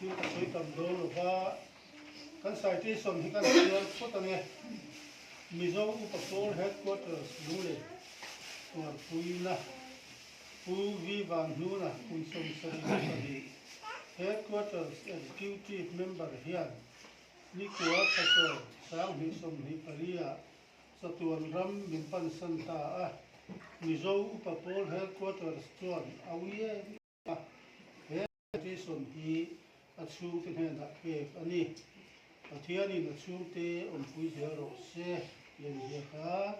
Thil ka sawi tam dawn lo va, kan citation hi kan chhiar phawt ang e. Mizo Upa Pawl Headquarters Lunglei Tuarpuina Pu V Vanhnuna kum 72 Headquarters Executive Member hian nikua thlachaw 2024 ah Chatuan ram min pansan ta a, Mizo Upa Pawl Headquarters chuan a ui em em a, he petition hi a chhungte hnenah pek a ni. Pathianin a chhungte awmpui zel rawh se tih an ziak a,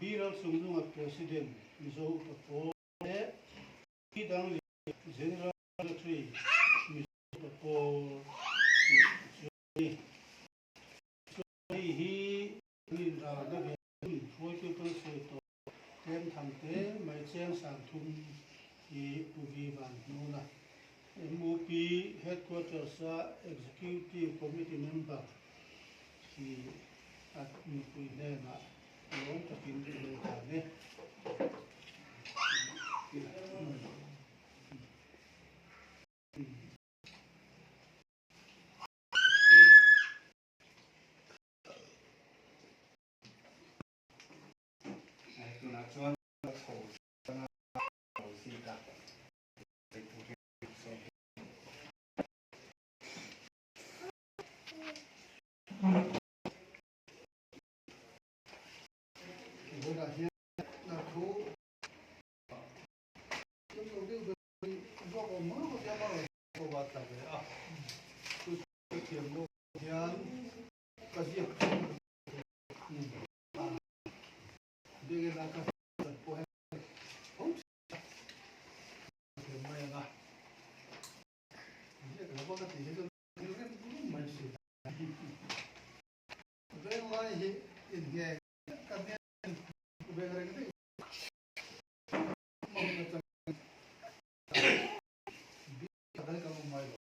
Biral Chungnunga President Mizo Upa Pawl leh Pi Dangli General Secretary Mizo Upa Pawl tih a chuang a ni. Hei hi kan inralna ve hun hruaitu pawn sawi tawh tlem tham te mai cheng sang thum hi Pu Vi Van Hnuna, MUP Headquarters-a Executive Committee member hi a nupui hnenah lawm takin a lo dan e. Tunah chuan ka chho chana lo zit a, sawi tur hi sawi hi. Vawiinah hian thu tlem lo deuh deuh hi zawk awm mai mai a, a rawn tla ve a. Ka thiam lo hian ka ziak thin a, biakina ka hriat pawh hian tho thin a, ka thiam mai ang a, ziak lo va ka tih hi chuan thil rem rum mai si. Venglai hi inngeng ka hnen veng reng daih hmang atangin biak kan awm ngai lo.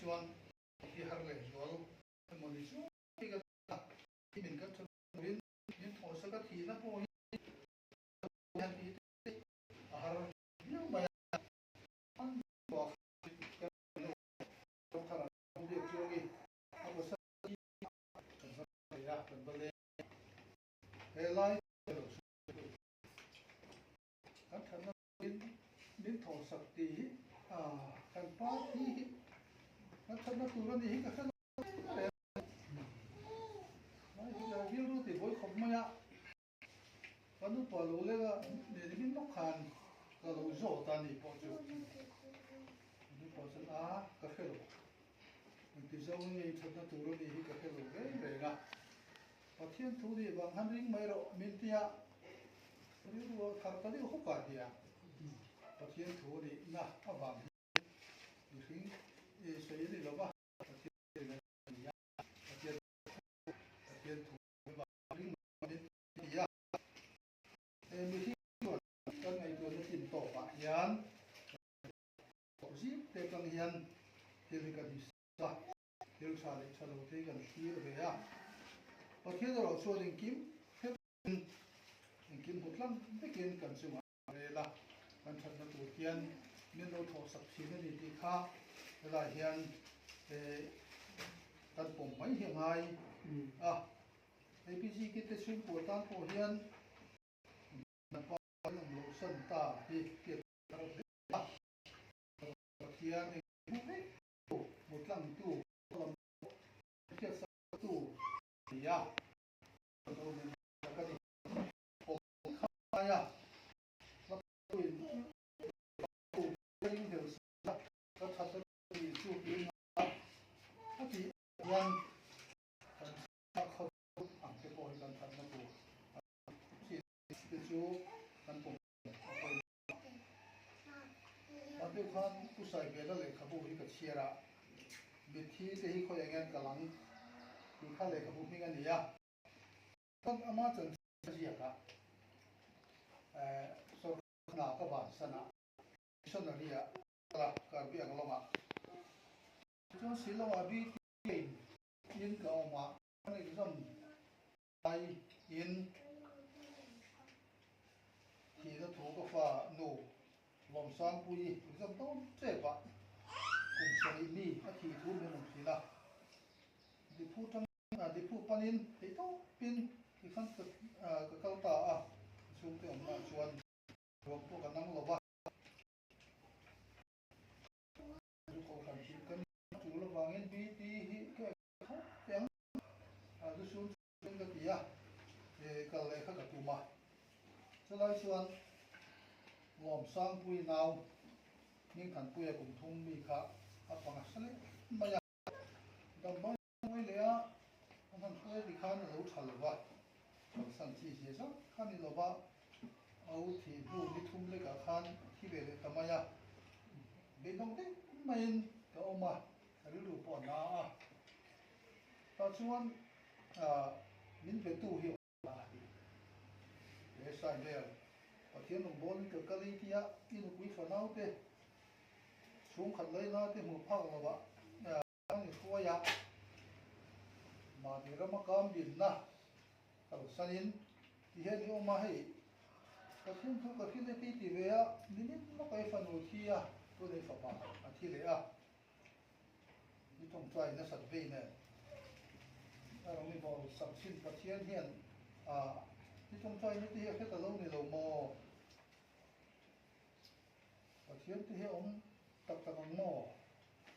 chuan hi har leh zual emaw ni chu hi ka ti a, min kan tha turin min thawhsak a thihna pawh hi hian tih te a har viau mai a, an buah khan kan lo thar an biak chuang i a pasal hi kan va thei a, kan va leng he lai lo chu kan thatna in min thawhsak tih hi kan pa thi hi kan thatna tur a nih hi ka hre lo reng mai hi rilru ti vawi khawp mai a. Ka nupa lo leng a, nen min lawk khan ka lo zawt a ni pawh chu. Ka nupa chuan a ka hre lo, engti zawng nge i thatna tur a nih hi ka hre lo reng reng a. Pathian thu nih vang khan ring mai rawh min ti a, rilru a thar ta deuh hawk a nia. Pathian thu nihna avang hian mihring sawi a ni lo va, Pathian a ni a, Pathian thu, Pathian thu avang ring mai min ti a. He mihring chuan kan ngaihtuahna tlin tawpah hian kan zing te atang hian thil hi kan hisa a, thil tha leh tha lo te hi kan thlir ve a. Pathian erawh chuan engkim hretin engkim hmu tlang vekin kan chungah a rel a, kan thatna tur hian min lo thawhsak thin a ni tih kha helaiah hian kan pawm mai hi a ngai a. APG kit te chhungkua tan pawh hian pa an awm loh san ta hi tiat thar hle a. Pathian eng hmu vek tu, hmu tlang tu, lam pawh hriat sak tu a ni a. Kan awm in tak a ni. Awm khai a, hla pawhin tu ring hel sa ka that a ni chu tih a a tih hian kan khaw ang te pawh hi kan thatna tur a ni. Te chu kan pawm a pawimawh a. Hman deuh khan Pu Saivela lehkhabu hi ka chhiar a, mitthi te hi khawiah nge an kal ang tih kha lehkhabu hming a ni a. Chuan ama chanchin ziakah sorkar hna ka vansan a, missionary ah kal a, Karbi Anglong-ah. Chuan Shillong-ah BT in ka awm a, kan exam lai in thihna thu ka fa nu Lawmsangpuii exam dawn tep ah kum sarih mi a thih thu min rawn hrilh a, Diphu tang Diphu panin theih tawpin tikhan ka kal ta a, ka chhungte awmna ah chuan ruang pawh ka nang lo va. Zu kohhran hrilh ka ni tul avangin BT hi ka ek tho teh ang a zu sun chuan ka ti a, kal leh kha ka tum a. Chulai chuan Lawmsangpui nau Hmingthanpuia kum thum mi kha a panga hre leh mai a, damdawi mai leh a an han hruai tikhan a lo tha lo va, kalsan chi zia zat kha ni lo va, au thih hnu ni thum lekah khan a thi ve leh ta mai a, beidawng deuh maiin ka awm a, ka rilru pawh a na a, tah chuan min betu hi a awm a ti. He sai vel Pathian rawngbawlin ka kal ei tia i nupui fanaute chhungkhat laina te hmuh phak lovah An i hruai a, mahni rama kam dinna kalsanin ti hian i awm a, hei Pathian thu ka hrilh e tih ti ve a, nimin lawk ei fanu thi a, tun ei fapa a thi leh a, i tawngtai nasat vei nen a rawng i bawl sak chin Pathian hian a i tawngtai na te hi a hre ta lo ni lo maw? Pathian te hi a awm tak tak ang maw?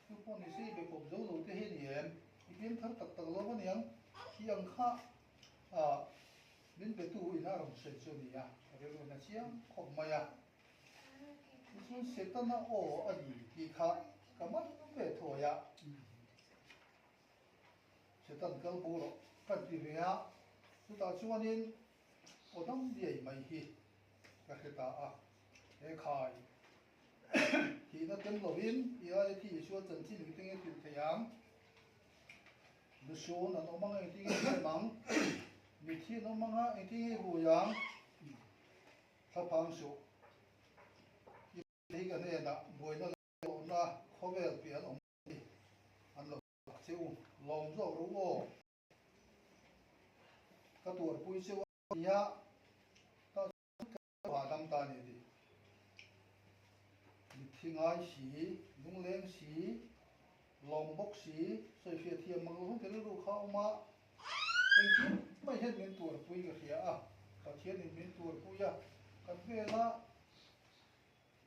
Chu pawh ni se i be kawp zo lo te hi a ni em? I piang thar tak tak lo aniang hi ang kha ah min be tu in a rawn sawi chu a ni a, ka rilru in a chiang khawp mai a. Tichuan Setana aw a ni tih kha ka man ve thuai a. Setan kal bo rawh ka ti ve a, chutah chuanin aw dam diai mai hi ka hre ta a, he khai thihna tel lovin i aia thi Isua chanchin engtin nge hrilh thei ang? Lusun an awm anga engtin nge hnem ang? Mithi an awm anga engtin nge hui ang? Thlaphang suh. I hi ka hnenah buaina leh hlawhna khawvel piah an awm a ni. che u, lawm zawk ru aw. Ka tuarpui che u a nia, tah chuan ka hahdam ta a ni a ti. Mitthi ngai si, lungleng si, lawm bawk si, sawifiah thiam mang lo hian ka rilru kha a awm a, engkim mai hian min tuarpui ka hria a, Pathianin min tuarpui a, kan vela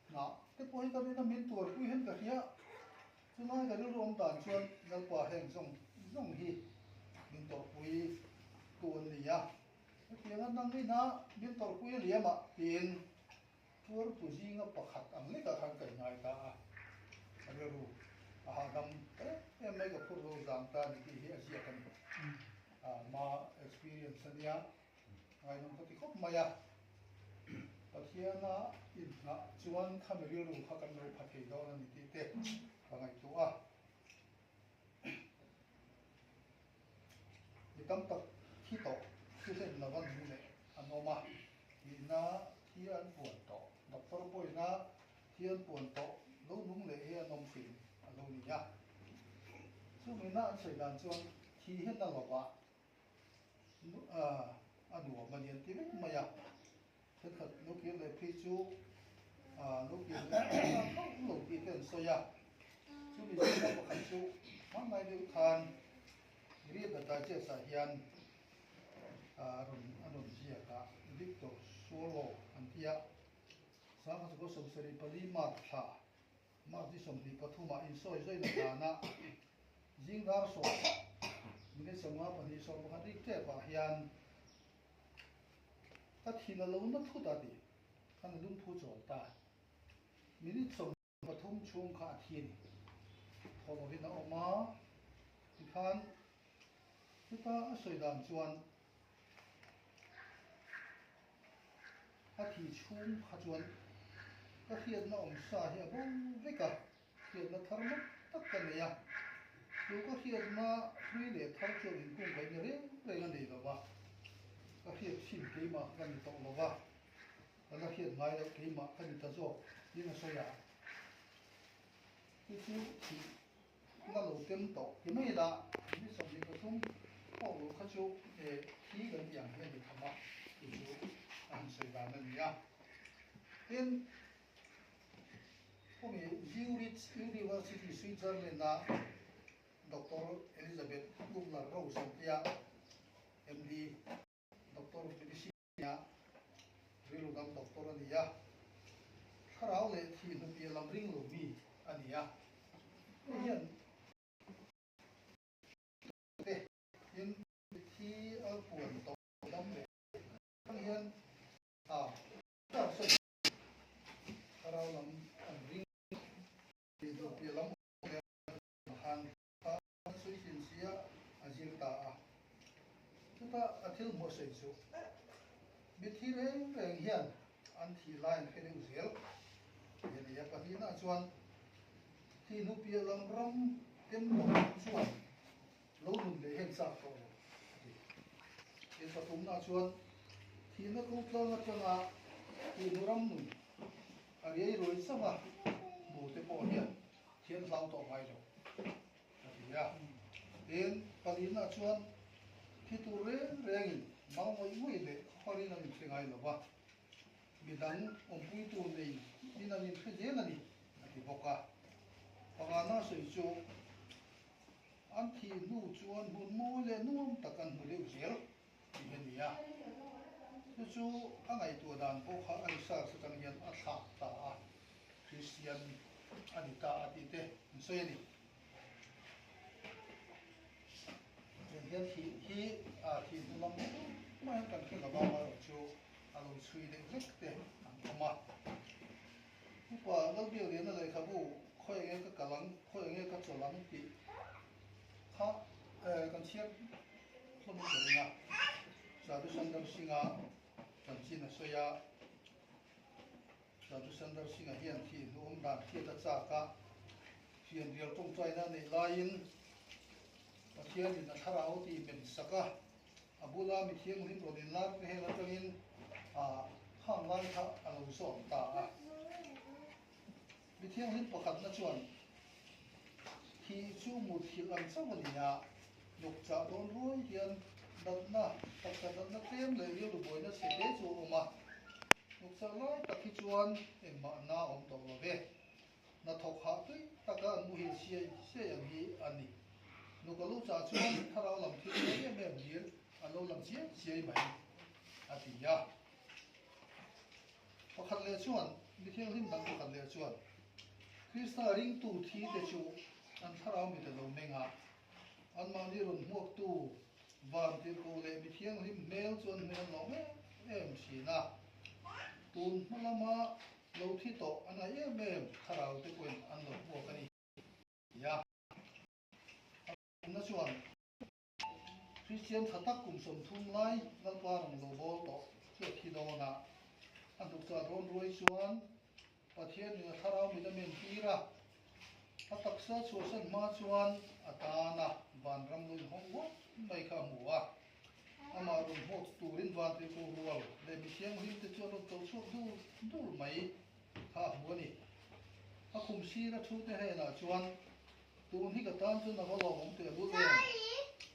Hnah te pawh hi ka rin a, min tuarpui hian ka hria. Chulai ka rilru awm dan chuan Lalpa heng zawng zawng hi min tawrhpui tu an ni a. Hetianga nang ina min tawrhpui a liam ah tiin tuartu zinga pakhat ang lekah khan ka inngai ta a. Ka rilru a hahdam em em mai ka phur zo zang ta ni tih hi a ziak a ni. Ma experience a nia. Ngaihnawm ka ti khawp mai a, Pathiana inhnah chuan khami rilru kha kan lo pha thei dawn a ni tih te ka ngaihtuah a. Mi tam tak thi tawh, thi hlen lova nung leh an awm a, tihna thi an puan tawh, doctor pawhina thi an puan tawh lo nung leh hi an awm thin a lo ni a. Chumina an sawi dan chuan thi hian a lovah a nuam a ni an ti vek mai a, thenkhat lo kir leh phei chu lo kir leh tho lo tih te an sawi a, chumi zinga pakhat chu hmangngai deuh khan Read the Digest ah hian a rawn a rawn ziak a, Victor Swallow an ti a, Sangha 74 March thla March ni 23 ah insawi zawina danah zing dar 10 minute 52 11 rik tep ah hian ka thin a lo na thut a ti khan a lungphu chawl ta. Minute 13 chhung kha a thi a ni. Thaw lovin a awm a, tikhan chuta a sawi dan chuan A thi chhung kha chuan ka hriatna awm sa hi a bo vek a, hriatna thar mak tak ka nei a. Chu ka hriatna hlui leh thar chuan inkungkaihna reng reng a nei lo va, ka hriat chhin keimah kha ka ni tawh lo va, ka la hriat ngai loh keimah ka ni ta zawk tiin a sawi a. Chu chu thih na lo tem tawh ti mai la, mi 23 pawh lo kha chu thi kan tih ang hi a ni tham a, chu chu a han sawi dan a ni a. Tin, khumi Zurich University Switzerland-a Doctor Elizabeth Kubler-Ross an tia, MD, Doctor of Medicine a ni a, rilru dam doctor a ni a, thlarau leh thih hnu piah lam ring lo mi a ni a. Hei hian te in thi a puan tawh dam leh ang hian a thlarau lam an ring thih hnu piah lam khan a sawi thin sia a zir ta a. Chutah a thil hmuh sawi chu mithi reng reng hian an thih lai an hre deuh zel tih a ni a. Pahnihna chuan thih hnu piah lam ram tem lo chuan lo nun leh hian chak tawh lo a ti. Tin pathumna chuan thihna ko tlang atanga thih hnu ram nun a riai ruai chauh a, hmu te pawh hian thian hlau tawh ngai lo a ti a. Tin, palinah chuan thi tur reng rengin mau ngawih ngawih leh khawharin an inhre ngai lo va, midang awmpuitu nei in an inhre zel a ni a ti bawk a. Pangana sawi chu an thih hnu chuan hun mawi leh nuam tak an hmu deuh zel tih hi a ni a. Chu chu a ngaihtuah dan pawh kha a research atang hian a thlak ta a. Kristian a ni ta a tih te an sawi a ni. Heng hian thih hi thih hnu lam mai hian kan hre lo va, amaherawh chu a lo chhui deuh hlek te an awm a. Upa Lalbiakliana lehkhabu khawi enge ka kal ang, khawi enge ka chawlh ang tih kha kan chhiar hlawm in ka ring a. Sadhu Sundar Singh-a chanchin a sawi a. Sadhu Sundar Singh-a hian thih hnu awm dan hriat a chak a, fianrial tawngtaina a neih laiin Pathianin a thlarau tih men sak a, a bula mi thianghlim rawn inlar te hel atangin a khang lai kha a lo zawt ta a. Mi thianghlim pakhatna chuan Thih chu muthilh ang chauh a ni a, Nukchah dawn ruai hian natna, taksa natna tlem leh rilru buaina chhe te chu a awm a. Nukchah lai tak hi chuan engmah na a awm tawh lo ve. Hnathawk hah tui taka an muhil siai siai ang hi a ni. Nuk a lo chah chuan thlarau lam thil chiang em em hlir an lo lang chiai chiai mai a ti a. Pakhat leh chuan, mi thianghlim dang pakhat leh chuan, Krista ringtu thi te chu an thlarau mit a lo meng a, anmahni rawn hmuaktu van tirhkoh leh mi thianghlim hmel chu an hmel lo em em thin a. Tun hma lama lo thi tawh a ngai em em thlarau te pawhin an lo hmuak a ni. Tia a awmna chuan Kristian tha tak kum 30 lai Lalpa rawn lo bawl tawh chu a thi dawn a. A hnukchah rawn ruai chuan Pathianin a thlarau mit a men tir a, a taksa chhuahsan hma chuan a tana vanram lo inhawng uap mai kha a hmu a. Amah rawn hmuak turin vantirhkoh rual leh mi thianghlim te chu an rawn to chhuak dur dur mai kha a hmu a ni. A khum sira thu te hnenah chuan, Tun hi ka tan chuan a va lawmawm teh lul em?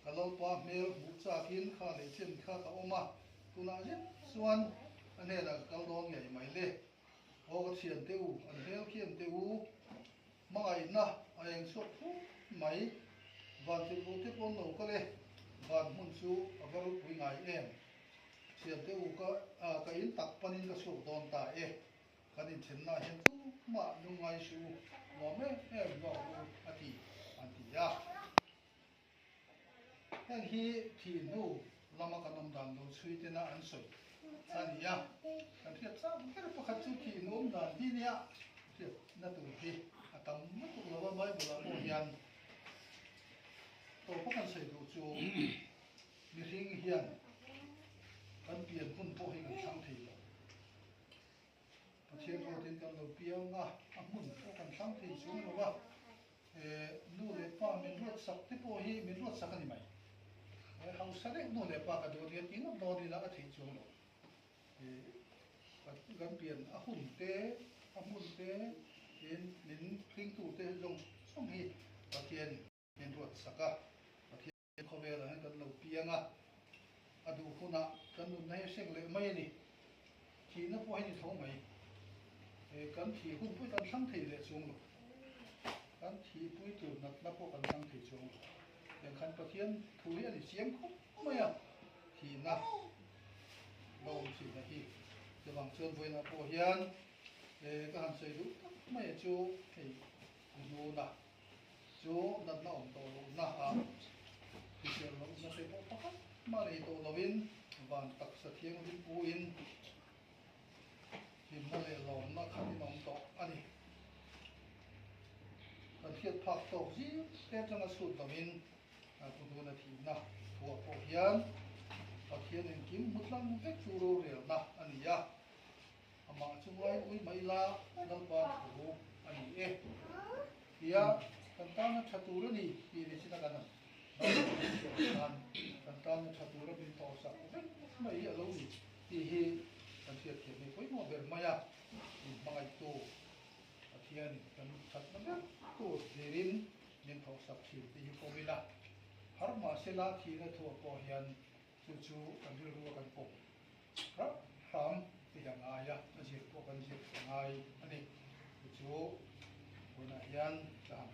Ka Lalpa hmel hmuh chakin kha leh chen kha ka awm a, tunah zet chuan a hnenah ka kal dawn ngei mai le. Aw ka thian teh u, an hmel khian teh u, hmangaihna a eng chhuak phut mai. Van tirhkoh te pawn lo kal e, van hmun chu a va ropui ngai em. Thian teh u, ka ka in tak panin ka chhuak dawn ta e. Kan inthenna hian tumah lungngai suh u, nuam em em lawk u a ti, an ti a. Heng hi thih hnu lama kan awm dan lo chhui tena an sawi a ni a. Kan hriat chak ber pakhat chu thih hnu awm dan hi nia hriatna tur hi a tam lutuk lo a, Bible ah pawh hian tawpa kan sawi duh chu mihring hian kan pian hun pawh hi kan thlang thei lo. Pathian ruatin kan lo piang a, a hmun pawh kan thlang thei chung lo a, nu leh pa min ruatsak te pawh hi min ruatsak a ni mai. Hausa deuh nu leh pa ka duh ania ti ngawt dawn ila a theih chuang lo. Kan pian a hun te, a hmun te, tin min hringtu te zawng zawng hi Pathian min ruatsak a, Pathian. Khawvelah hian kan lo piang a, a duh hunah kan nunna hi a hreng leh mai a ni. Thihna pawh hi ni tho mai. Kan thih hun pawh hi kan thlang thei leh chuang lo. Kan thihpui tur natna pawh kan thlang thei chuang lo. Tiang khan Pathian thu hi a ni chiang khawp mai a, thihna lo awm thihna hi. Chuvang chuan vawiinah pawh hian ka han sawi duh tak mai a chu hei hnuna. Chu natna awm tawh lohna ah hrisel lohna te pawh pakhat mah nei tawh loin van taksa thianghlim pu in hlimna leh lawmna khat in awm tawh a ni. Kan hriat phak tawk zing te atanga chhut loin Puhnuna thihna thuah pawh hian Pathian engkim hmu tlang vek chu rorelna a ni a. Amah chu ngai ui mai la, Lalpa thu a ni e. Tia kan tana tha tur a ni tih ni chin a kan Bible khan kan tana tha tur a min tawhsak vek mai hi a lo ni tih hi kan hriatthiam hi pawimawh ber mai a, min hmangaihtu Pathianin kan thatna ber tur hlirin min thawhsak thin tih hi pawm ila, har mahsela thihna thuah pawh hian Chu chu kan rilru a kan pawm hrap hram tih a ngai a, a zir pawh kan zir a ngai a ni. Chu chu vawiinah hian ka han